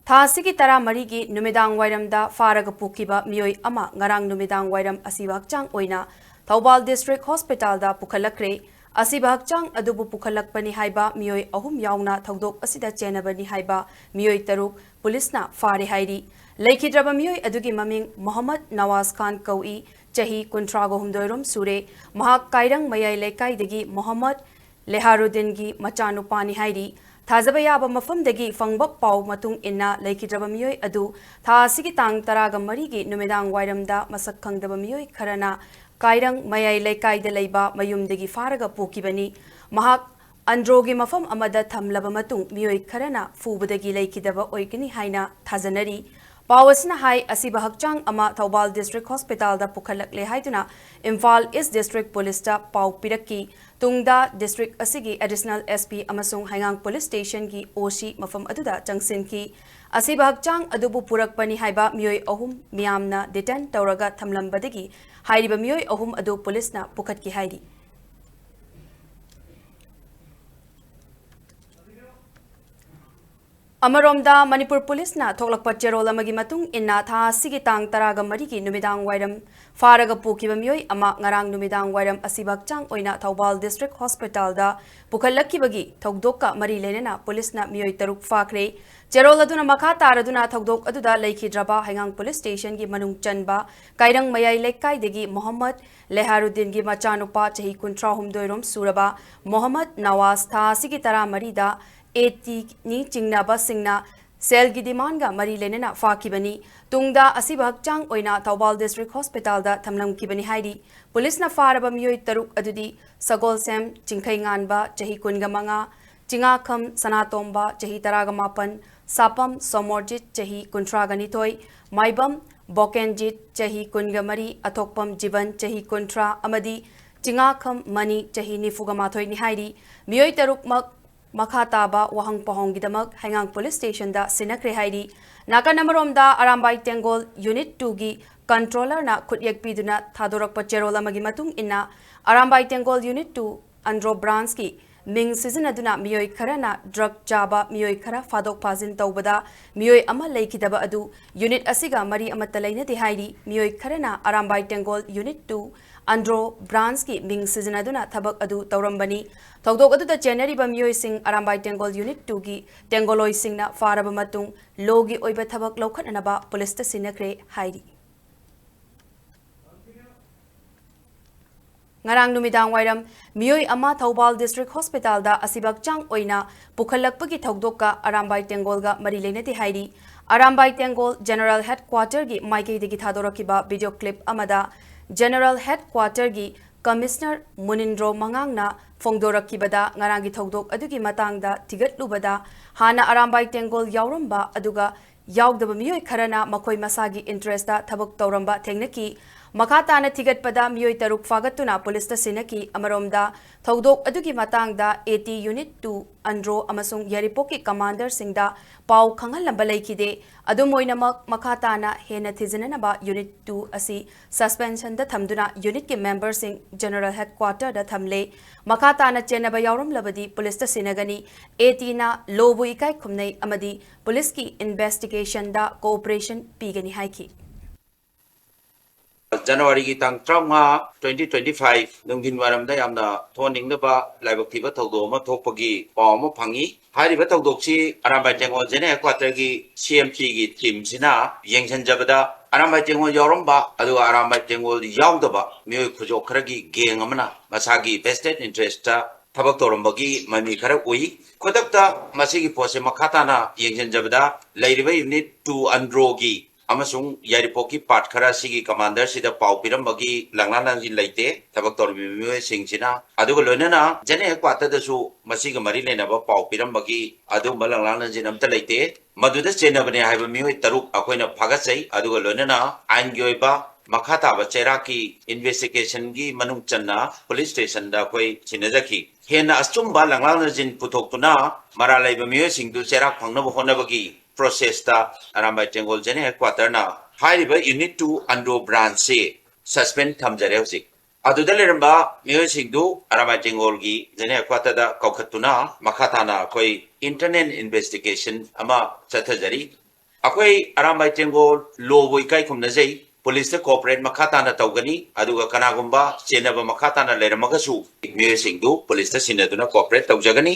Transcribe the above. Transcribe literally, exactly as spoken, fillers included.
ꯊꯥ ꯑꯁꯤꯒꯤ ꯇꯔꯥꯃꯔꯤꯒꯤ ꯅꯨꯃꯤꯗꯥꯡ ꯋꯥꯏꯔꯝꯗ ꯐꯥꯔꯒ ꯄꯨꯈꯤꯕ ꯃꯤꯑꯣꯏ ꯑꯃ ꯉꯔꯥꯡ ꯅꯨꯃꯤꯗꯥꯡ ꯋꯥꯏꯔꯝ ꯑꯁꯤꯕ ꯍꯛꯆꯥꯡ ꯑꯣꯏꯅ ꯊꯧꯕꯥꯜ ꯗꯤꯁꯇ꯭ꯔꯤꯛ ꯍꯣꯁꯄꯤꯇꯥꯜꯗ ꯄꯨꯈꯠꯂꯛꯈ꯭ꯔꯦ꯫ ꯑꯁꯤꯕ ꯍꯛꯆꯥꯡ ꯑꯗꯨꯕꯨ ꯄꯨꯈꯠꯂꯛꯄꯅꯤ ꯍꯥꯏꯕ ꯃꯤꯑꯣꯏ ꯑꯍꯨꯝ ꯌꯥꯎꯅ ꯊꯧꯗꯣꯛ ꯑꯁꯤꯗ ꯆꯦꯟꯅꯕꯅꯤ ꯍꯥꯏꯕ ꯃꯤꯑꯣꯏ ꯇꯔꯨꯛ ꯄꯨꯂꯤꯁꯅ ꯐꯥꯔꯦ ꯍꯥꯏꯔꯤ꯫ ꯂꯩꯈꯤꯗ꯭ꯔꯕ ꯃꯤꯑꯣꯏ ꯑꯗꯨꯒꯤ ꯃꯃꯤꯡ ꯃꯣꯍꯝꯃꯗ ꯅꯋꯥꯖ ꯈꯥꯟ ꯀꯧꯏ, ꯆꯍꯤ ꯀꯨꯟꯊ꯭ꯔꯥꯒ ꯍꯨꯝꯗꯣꯏꯔꯣꯝ ꯁꯨꯔꯦ꯫ ꯃꯍꯥꯛ ꯀꯥꯏꯔꯪ ꯃꯌꯥꯏ ꯂꯩꯀꯥꯏꯗꯒꯤ ꯃꯣꯍꯝꯃꯗ ꯂꯦꯍꯥꯔꯨꯗꯤꯟꯒꯤ ꯃꯆꯥꯅꯨꯄꯥꯅꯤ ꯍꯥꯏꯔꯤ꯫ ꯊꯥꯖꯕ ꯌꯥꯕ ꯃꯐꯝꯗꯒꯤ ꯐꯪꯕ ꯄꯥꯎ ꯃꯇꯨꯡ ꯏꯟꯅ ꯂꯩꯈꯤꯗ꯭ꯔꯕ ꯃꯤꯑꯣꯏ ꯑꯗꯨ ꯊꯥ ꯑꯁꯤꯒꯤ ꯇꯥꯡ ꯇꯔꯥꯒ ꯃꯔꯤꯒꯤ ꯅꯨꯃꯤꯗꯥꯡ ꯋꯥꯏꯔꯝꯗ ꯃꯁꯛ ꯈꯪꯗꯕ ꯃꯤꯑꯣꯏ ꯈꯔꯅ ꯀꯥꯏꯔꯪ ꯃꯌꯥꯏ ꯂꯩꯀꯥꯏꯗ ꯂꯩꯕ ꯃꯌꯨꯝꯗꯒꯤ ꯐꯥꯔꯒ ꯄꯨꯈꯤꯕꯅꯤ꯫ ꯃꯍꯥꯛ ꯑꯟꯗ꯭ꯔꯣꯒꯤ ꯃꯐꯝ ꯑꯃꯗ ꯊꯝꯂꯕ ꯃꯇꯨꯡ ꯃꯤꯑꯣꯏ ꯈꯔꯅ ꯐꯨꯕꯗꯒꯤ ꯂꯩꯈꯤꯗꯕ ꯑꯣꯏꯒꯅꯤ ꯍꯥꯏꯅ ꯊꯥꯖꯅꯔꯤ꯫ ꯄꯥꯎ ꯑꯁꯤꯅ ꯍꯥꯏ, ꯑꯁꯤꯕ ꯍꯛꯆꯥꯡ ꯑꯃ ꯊꯧꯕꯥꯜ ꯗꯤꯁꯇ꯭ꯔꯤꯛ ꯍꯣꯁꯄꯤꯇꯥꯜꯗ ꯄꯨꯈꯠꯂꯛꯂꯦ ꯍꯥꯏꯗꯨꯅ ꯏꯝꯐꯥꯜ ꯏꯁ ꯗꯤꯁꯇ꯭ꯔꯤꯛ ꯄꯨꯂꯤꯁꯇ ꯄꯥꯎ ꯄꯤꯔꯛꯈꯤ꯫ ꯇꯨꯡꯗ ꯗꯤꯁꯇ꯭ꯔꯤꯛ ꯑꯁꯤꯒꯤ ꯑꯦꯗꯤꯁꯅꯦꯜ ꯑꯦꯁ ꯄꯤ ꯑꯃꯁꯨꯡ ꯍꯩꯉꯥꯡ ꯄꯨꯂꯤꯁ ꯁ꯭ꯇꯦꯁꯟꯒꯤ ꯑꯣ ꯁꯤ ꯃꯐꯝ ꯑꯗꯨꯗ ꯆꯪꯁꯤꯟꯈꯤ꯫ ꯑꯁꯤꯕ ꯍꯛꯆꯥꯡ ꯑꯗꯨꯕꯨ ꯄꯨꯔꯛꯄꯅꯤ ꯍꯥꯏꯕ ꯃꯤꯑꯣꯏ ꯑꯍꯨꯝ ꯃꯤꯌꯥꯝꯅ ꯗꯤꯇꯦꯟ ꯇꯧꯔꯒ ꯊꯝꯂꯝꯕꯗꯒꯤ ꯍꯥꯏꯔꯤꯕ ꯃꯤꯑꯣꯏ ꯑꯍꯨꯝ ꯑꯗꯨ ꯄꯨꯂꯤꯁꯅ ꯄꯨꯈꯠꯈꯤ ꯍꯥꯏꯔꯤ꯫ ꯑꯃꯔꯣꯝꯗ, ꯃꯅꯤꯄꯨꯔ ꯄꯨꯂꯤꯁꯅ ꯊꯣꯛꯂꯛꯄ ꯆꯦꯔꯣꯜ ꯑꯃꯒꯤ ꯃꯇꯨꯡ ꯏꯟꯅ, ꯊꯥ ꯑꯁꯤꯒꯤ ꯇꯥꯡ ꯇꯔꯥꯒ ꯃꯔꯤꯒꯤ ꯅꯨꯃꯤꯗꯥꯡ ꯋꯥꯏꯔꯝ ꯐꯥꯔꯒ ꯄꯨꯈꯤꯕ ꯃꯤꯑꯣꯏ ꯑꯃ ꯉꯔꯥꯡ ꯅꯨꯃꯤꯗꯥꯡ ꯋꯥꯏꯔꯝ ꯑꯁꯤꯕ ꯍꯛꯆꯥꯡ ꯑꯣꯏꯅ ꯊꯧꯕꯥꯜ ꯗꯤꯁꯇ꯭ꯔꯤꯛ ꯍꯣꯁꯄꯤꯇꯥꯜꯗ ꯄꯨꯈꯠꯂꯛꯈꯤꯕꯒꯤ ꯊꯧꯗꯣꯛꯀ ꯃꯔꯤ ꯂꯩꯅꯅ ꯄꯨꯂꯤꯁꯅ ꯃꯤꯑꯣꯏ ꯇꯔꯨꯛ ꯐꯥꯈ꯭ꯔꯦ꯫ ꯆꯦꯔꯣꯜ ꯑꯗꯨꯅ ꯃꯈꯥ ꯇꯥꯔꯗꯨꯅ ꯊꯧꯗꯣꯛ ꯑꯗꯨꯗ ꯂꯩꯈꯤꯗ꯭ꯔꯕ ꯍꯩꯉꯥꯡ ꯄꯨꯂꯤꯁ ꯁ꯭ꯇꯦꯁꯟꯒꯤ ꯃꯅꯨꯡ ꯆꯟꯕ ꯀꯥꯏꯔꯪ ꯃꯌꯥꯏ ꯂꯩꯀꯥꯏꯗꯒꯤ ꯃꯣꯍꯝꯃꯗ ꯂꯦꯍꯥꯔꯨꯗꯤꯟꯒꯤ ꯃꯆꯥꯅꯨꯄꯥ ꯆꯍꯤ ꯀꯨꯟꯊ꯭ꯔꯥꯍꯨꯝꯗꯣꯏꯔꯣꯝ ꯁꯨꯔꯕ ꯃꯣꯍꯝꯃꯗ ꯅꯋꯥꯖ ꯊꯥ ꯑꯁꯤꯒꯤ ꯇꯔꯥꯃꯔꯤꯗ ꯑꯦ ꯇꯤꯅꯤ ꯆꯤꯡꯅꯕꯁꯤꯡꯅ ꯁꯦꯜꯒꯤ ꯗꯤꯃꯥꯟꯒ ꯃꯔꯤ ꯂꯩꯅꯅ ꯐꯥꯈꯤꯕꯅꯤ꯫ ꯇꯨꯡꯗ ꯑꯁꯤꯕ ꯍꯛꯆꯥꯡ ꯑꯣꯏꯅ ꯊꯧꯕꯥꯜ ꯗꯤꯁꯇ꯭ꯔꯤꯛ ꯍꯣꯁꯄꯤꯇꯥꯜꯗ ꯊꯝꯂꯝꯈꯤꯕꯅꯤ ꯍꯥꯏꯔꯤ꯫ ꯄꯨꯂꯤꯁꯅ ꯐꯥꯔꯕ ꯃꯤꯑꯣꯏ ꯇꯔꯨꯛ ꯑꯗꯨꯗꯤ ꯁꯒꯣꯜꯁꯦꯝ ꯆꯤꯡꯈꯩꯉꯥꯟꯕ, ꯆꯍꯤ ꯀꯨꯟꯒ ꯃꯉꯥ, ꯆꯤꯉꯥꯈꯝ ꯁꯅꯥꯇꯣꯝꯕ, ꯆꯍꯤ ꯇꯔꯥꯒ ꯃꯥꯄꯟ, ꯁꯥꯄꯝ ꯁꯣꯃꯣꯔꯖꯤꯠ, ꯆꯍꯤ ꯀꯨꯟꯊ꯭ꯔꯥꯒ ꯅꯤꯊꯣꯏ, ꯃꯥꯏꯕꯝ ꯕꯣꯀꯦꯟꯖꯤꯠ, ꯆꯍꯤ ꯀꯨꯟꯒ ꯃꯔꯤ, ꯑꯊꯣꯛꯄꯝ ꯖꯤꯕꯟ, ꯆꯍꯤ ꯀꯨꯟꯊ꯭ꯔꯥ, ꯑꯃꯗꯤ ꯆꯤꯉꯥꯈꯝ ꯃꯅꯤ, ꯆꯍꯤ ꯅꯤꯐꯨꯒ ꯃꯥꯊꯣꯏꯅꯤ ꯍꯥꯏꯔꯤ꯫ ꯃꯤꯑꯣꯏ ꯇꯔꯨꯛꯃꯛ ꯃꯈꯥ ꯇꯥꯕ ꯋꯥꯍꯪ ꯄꯥꯎꯍꯪꯒꯤꯗꯃꯛ ꯍꯩꯉꯥꯡ ꯄꯨꯂꯤꯁ ꯁ꯭ꯇꯦꯁꯟꯗ ꯁꯤꯟꯅꯈ꯭ꯔꯦ ꯍꯥꯏꯔꯤ꯫ ꯅꯥꯀꯟ ꯑꯃꯔꯣꯝꯗ, ꯑꯔꯥꯝꯕꯥꯏ ꯇꯦꯡꯒꯣꯜ ꯌꯨꯅꯤꯠ ꯇꯨꯒꯤ ꯀꯟꯇ꯭ꯔꯣꯂꯔꯅ ꯈꯨꯠꯌꯦꯛ ꯄꯤꯗꯨꯅ ꯊꯥꯗꯣꯔꯛꯄ ꯆꯦꯔꯣꯜ ꯑꯃꯒꯤ ꯃꯇꯨꯡ ꯏꯟꯅ, ꯑꯔꯥꯝꯕꯥꯏ ꯇꯦꯡꯒꯣꯜ ꯌꯨꯅꯤꯠ ꯇꯨ ꯑꯟꯗ꯭ꯔꯣ ꯕ꯭ꯔꯥꯟꯁꯀꯤ ꯃꯤꯡ ꯁꯤꯖꯤꯟꯅꯗꯨꯅ ꯃꯤꯑꯣꯏ ꯈꯔꯅ drug ꯆꯥꯕ ꯃꯤꯑꯣꯏ ꯈꯔ ꯐꯥꯗꯣꯛ ꯐꯥꯖꯤꯟ ꯇꯧꯕꯗ ꯃꯤꯑꯣꯏ ꯑꯃ ꯂꯩꯈꯤꯗꯕ ꯑꯗꯨ unit ꯑꯁꯤꯒ ꯃꯔꯤ ꯑꯃꯠꯇ ꯂꯩꯅꯗꯦ ꯍꯥꯏꯔꯤ꯫ ꯃꯤꯑꯣꯏ ꯈꯔꯅ ꯑꯔꯥꯝꯕꯥꯏ ꯇꯦꯡꯒꯣꯜ unit two Andro branchꯀꯤ ꯃꯤꯡ ꯁꯤꯖꯤꯟꯅꯗꯨꯅ ꯊꯕꯛ ꯑꯗꯨ ꯇꯧꯔꯝꯕꯅꯤ꯫ ꯊꯧꯗꯣꯛ ꯑꯗꯨꯗ ꯆꯦꯟꯅꯔꯤꯕ ꯃꯤꯑꯣꯏꯁꯤꯡ ꯑꯔꯥꯝꯕꯥꯏ ꯇꯦꯡꯒꯣꯜ unit twoꯒꯤ ꯇꯦꯡꯒꯣꯜꯂꯣꯏꯁꯤꯡꯅ ꯐꯥꯔꯕ ꯃꯇꯨꯡ lawꯒꯤ ꯑꯣꯏꯕ ꯊꯕꯛ ꯂꯧꯈꯠꯅꯅꯕ ꯄꯨꯂꯤꯁꯇ ꯁꯤꯟꯅꯈ꯭ꯔꯦ ꯍꯥꯏꯔꯤ꯫ ꯉꯔꯥꯡ ꯅꯨꯃꯤꯗꯥꯡ ꯋꯥꯏꯔꯝ ꯃꯤꯑꯣꯏ ꯑꯃ ꯊꯧꯕꯥꯜ district hospitalꯗ ꯑꯁꯤꯕ ꯍꯛꯆꯥꯡ ꯑꯣꯏꯅ ꯄꯨꯈꯠꯂꯛꯄꯒꯤ ꯊꯧꯗꯣꯛꯀ ꯑꯔꯥꯝꯕꯥꯏ ꯇꯦꯡꯒꯣꯜꯒ ꯃꯔꯤ ꯂꯩꯅꯗꯦ ꯍꯥꯏꯔꯤ꯫ ꯑꯔꯥꯝꯕꯥꯏ ꯇꯦꯡꯒꯣꯜ general headquarterꯒꯤ ꯃꯥꯏꯀꯩꯗꯒꯤ ꯊꯥꯗꯣꯔꯛꯈꯤꯕ video clip ꯑꯃꯗ general headquarterꯒꯤ commissioner ꯃꯨꯅꯤꯟꯗ꯭ꯔꯣ ꯃꯉꯥꯡꯅ ꯐꯣꯡꯗꯣꯔꯛꯈꯤꯕꯗ, ꯉꯔꯥꯡꯒꯤ ꯊꯧꯗꯣꯛ ꯑꯗꯨꯒꯤ ꯃꯇꯥꯡꯗ ꯊꯤꯒꯠꯂꯨꯕꯗ, ꯍꯥꯟꯅ ꯑꯔꯥꯝꯕꯥꯏ ꯇꯦꯡꯒꯣꯜ ꯌꯥꯎꯔꯝꯕ ꯑꯗꯨꯒ ꯌꯥꯎꯗꯕ ꯃꯤꯑꯣꯏ ꯈꯔꯅ ꯃꯈꯣꯏ ꯃꯁꯥꯒꯤ interestꯇ ꯊꯕꯛ ꯇꯧꯔꯝꯕ ꯊꯦꯡꯅꯈꯤ꯫ ꯃꯈꯥ ꯇꯥꯅ ꯊꯤꯒꯠꯄꯗ ꯃꯤꯑꯣꯏ ꯇꯔꯨꯛ ꯐꯥꯒꯠꯇꯨꯅ ꯄꯨꯂꯤꯁꯇ ꯁꯤꯟꯅꯈꯤ꯫ ꯑꯃꯔꯣꯝꯗ, ꯊꯧꯗꯣꯛ ꯑꯗꯨꯒꯤ ꯃꯇꯥꯡꯗ AT unit two Andro ꯑꯃꯁꯨꯡ ꯌꯥꯏꯔꯤꯄꯣꯛꯀꯤ commanderꯁꯤꯡꯗ ꯄꯥꯎ ꯈꯪꯍꯜꯂꯝꯕ ꯂꯩꯈꯤꯗꯦ꯫ ꯑꯗꯨꯝ ꯑꯣꯏꯅꯃꯛ, ꯃꯈꯥ ꯇꯥꯅ ꯍꯦꯟꯅ ꯊꯤꯖꯤꯟꯅꯅꯕ unit two ꯑꯁꯤ suspensionꯗ ꯊꯝꯗꯨꯅ unitꯀꯤ memberꯁꯤꯡ general headquarterꯗ ꯊꯝꯂꯦ꯫ ꯃꯈꯥ ꯇꯥꯅ ꯆꯦꯟꯅꯕ ꯌꯥꯎꯔꯝꯂꯕꯗꯤ ꯄꯨꯂꯤꯁꯇ ꯁꯤꯟꯅꯒꯅꯤ꯫ ATꯅ lawꯕꯨ ꯏꯀꯥꯏ ꯈꯨꯝꯅꯩ ꯑꯃꯗꯤ ꯄꯨꯂꯤꯁꯀꯤ investigationꯗ cooperation ꯄꯤꯒꯅꯤ ꯍꯥꯏꯈꯤ꯫ ꯖꯅꯋꯥꯔꯤꯒꯤ ꯇꯥꯡ ꯇꯔꯥꯃꯉꯥ, twenty twenty-five, ꯅꯨꯡꯊꯤꯟ ꯋꯥꯏꯔꯝꯗ ꯌꯥꯝꯅ ꯊꯣꯛꯍꯟꯅꯤꯡꯗꯕ ꯂꯥꯏꯕꯛ ꯊꯤꯕ ꯊꯧꯗꯣꯛ ꯑꯃ ꯊꯣꯛꯄꯒꯤ ꯄꯥꯎ ꯑꯃ ꯐꯪꯉꯤ꯫ ꯍꯥꯏꯔꯤꯕ ꯊꯧꯗꯣꯛꯁꯤ ꯑꯔꯥꯝꯕꯥꯏ ꯇꯦꯡꯒꯣꯜ general headquarterꯒꯤ CMPꯒꯤ teamꯁꯤꯅ ꯌꯦꯡꯁꯤꯟꯖꯕꯗ, ꯑꯔꯥꯝꯕꯥꯏ ꯇꯦꯡꯒꯣꯜ ꯌꯥꯎꯔꯝꯕ, ꯑꯗꯨꯒ ꯑꯔꯥꯝꯕꯥꯏ ꯇꯦꯡꯒꯣꯜ ꯌꯥꯎꯗꯕ ꯃꯤꯑꯣꯏ ꯈꯨꯖꯣꯞ ꯈꯔꯒꯤ gang ꯑꯃꯅ ꯃꯁꯥꯒꯤ vested interestꯇ ꯊꯕꯛ ꯇꯧꯔꯝꯕꯒꯤ ꯃꯃꯤ ꯈꯔ ꯎꯏ꯫ ꯈꯨꯗꯛꯇ ꯃꯁꯤꯒꯤ ꯄꯣꯠꯁꯦ ꯃꯈꯥ ꯇꯥꯅ ꯌꯦꯡꯁꯤꯟꯖꯕꯗ, ꯂꯩꯔꯤꯕ unit two Androꯒꯤ ꯑꯃꯁꯨꯡ ꯌꯥꯏꯔꯤꯄꯣꯛꯀꯤ part ꯈꯔ ꯑꯁꯤꯒꯤ commanderꯁꯤꯗ ꯄꯥꯎ ꯄꯤꯔꯝꯕꯒꯤ ꯂꯪꯂꯥ ꯂꯪꯖꯤꯟ ꯂꯩꯇꯦ, ꯊꯕꯛ ꯇꯧꯔꯤꯕ ꯃꯤꯑꯣꯏꯁꯤꯡꯁꯤꯅ꯫ ꯑꯗꯨꯒ ꯂꯣꯏꯅꯅ general headquarterꯗꯁꯨ ꯃꯁꯤꯒ ꯃꯔꯤ ꯂꯩꯅꯕ ꯄꯥꯎ ꯄꯤꯔꯝꯕꯒꯤ ꯑꯗꯨꯒꯨꯝꯕ ꯂꯪꯂꯥ ꯂꯪꯖꯤꯟ ꯑꯝꯇ ꯂꯩꯇꯦ꯫ ꯃꯗꯨꯗ ꯆꯦꯟꯅꯕꯅꯦ ꯍꯥꯏꯕ ꯃꯤꯑꯣꯏ ꯇꯔꯨꯛ ꯑꯩꯈꯣꯏꯅ ꯐꯥꯒꯠꯆꯩ, ꯑꯗꯨꯒ ꯂꯣꯏꯅꯅ ꯑꯥꯏꯟꯒꯤ ꯑꯣꯏꯕ ꯃꯈꯥ ꯇꯥꯕ ꯆꯩꯔꯥꯛꯀꯤ investigationꯒꯤ ꯃꯅꯨꯡ ꯆꯟꯅ police stationꯗ ꯑꯩꯈꯣꯏ ꯁꯤꯟꯅꯖꯈꯤ꯫ ꯍꯦꯟꯅ ꯑꯆꯨꯝꯕ ꯂꯪꯂꯥ ꯂꯪꯖꯤꯟ ꯄꯨꯊꯣꯛꯇꯨꯅ ꯃꯔꯥꯜ ꯂꯩꯕ ꯃꯤꯑꯣꯏꯁꯤꯡꯗꯨ ꯆꯩꯔꯥꯛ ꯐꯪꯅꯕ ꯍꯣꯠꯅꯕꯒꯤ processꯇ ꯑꯔꯥꯝꯕꯥꯏ ꯇꯦꯡꯒꯣꯜ general headquarterꯅ ꯍꯥꯏꯔꯤꯕ unit two Andro branchꯁꯤ suspend ꯊꯝꯖꯔꯦ ꯍꯧꯖꯤꯛ꯫ ꯑꯗꯨꯗ ꯂꯩꯔꯝꯕ ꯃꯤꯑꯣꯏꯁꯤꯡꯗꯨ ꯑꯔꯥꯃꯥꯏ ꯇꯦꯡꯒꯣꯜꯒꯤ ꯖꯦꯅꯦ ꯍꯦꯗꯀ꯭ꯋꯥꯇꯔꯗ ꯀꯧꯈꯠꯇꯨꯅ ꯃꯈꯥ ꯇꯥꯅ ꯑꯩꯈꯣꯏ ꯏꯟꯇꯔꯅꯦꯜ ꯏꯟꯚꯦꯁꯇꯤꯒꯦꯁꯟ ꯑꯃ ꯆꯠꯊꯖꯔꯤ꯫ ꯑꯩꯈꯣꯏ ꯑꯔꯥꯃꯥꯏ ꯇꯦꯡꯒꯣꯜ ꯂꯣꯕꯨ ꯏꯀꯥꯏ ꯈꯨꯝꯅꯖꯩ꯫ ꯄꯨꯂꯤꯁꯇ ꯀꯣꯑꯣꯄꯔꯦꯠ ꯃꯈꯥ ꯇꯥꯅ ꯇꯧꯒꯅꯤ, ꯑꯗꯨꯒ ꯀꯅꯥꯒꯨꯝꯕ ꯆꯦꯟꯅꯕ ꯃꯈꯥ ꯇꯥꯅ ꯂꯩꯔꯝꯃꯒꯁꯨ ꯃꯤꯑꯣꯏꯁꯤꯡꯗꯨ ꯄꯨꯂꯤꯁꯇ ꯁꯤꯟꯅꯗꯨꯅ ꯀꯣꯑꯣꯄꯔꯦꯠ ꯇꯧꯖꯒꯅꯤ꯫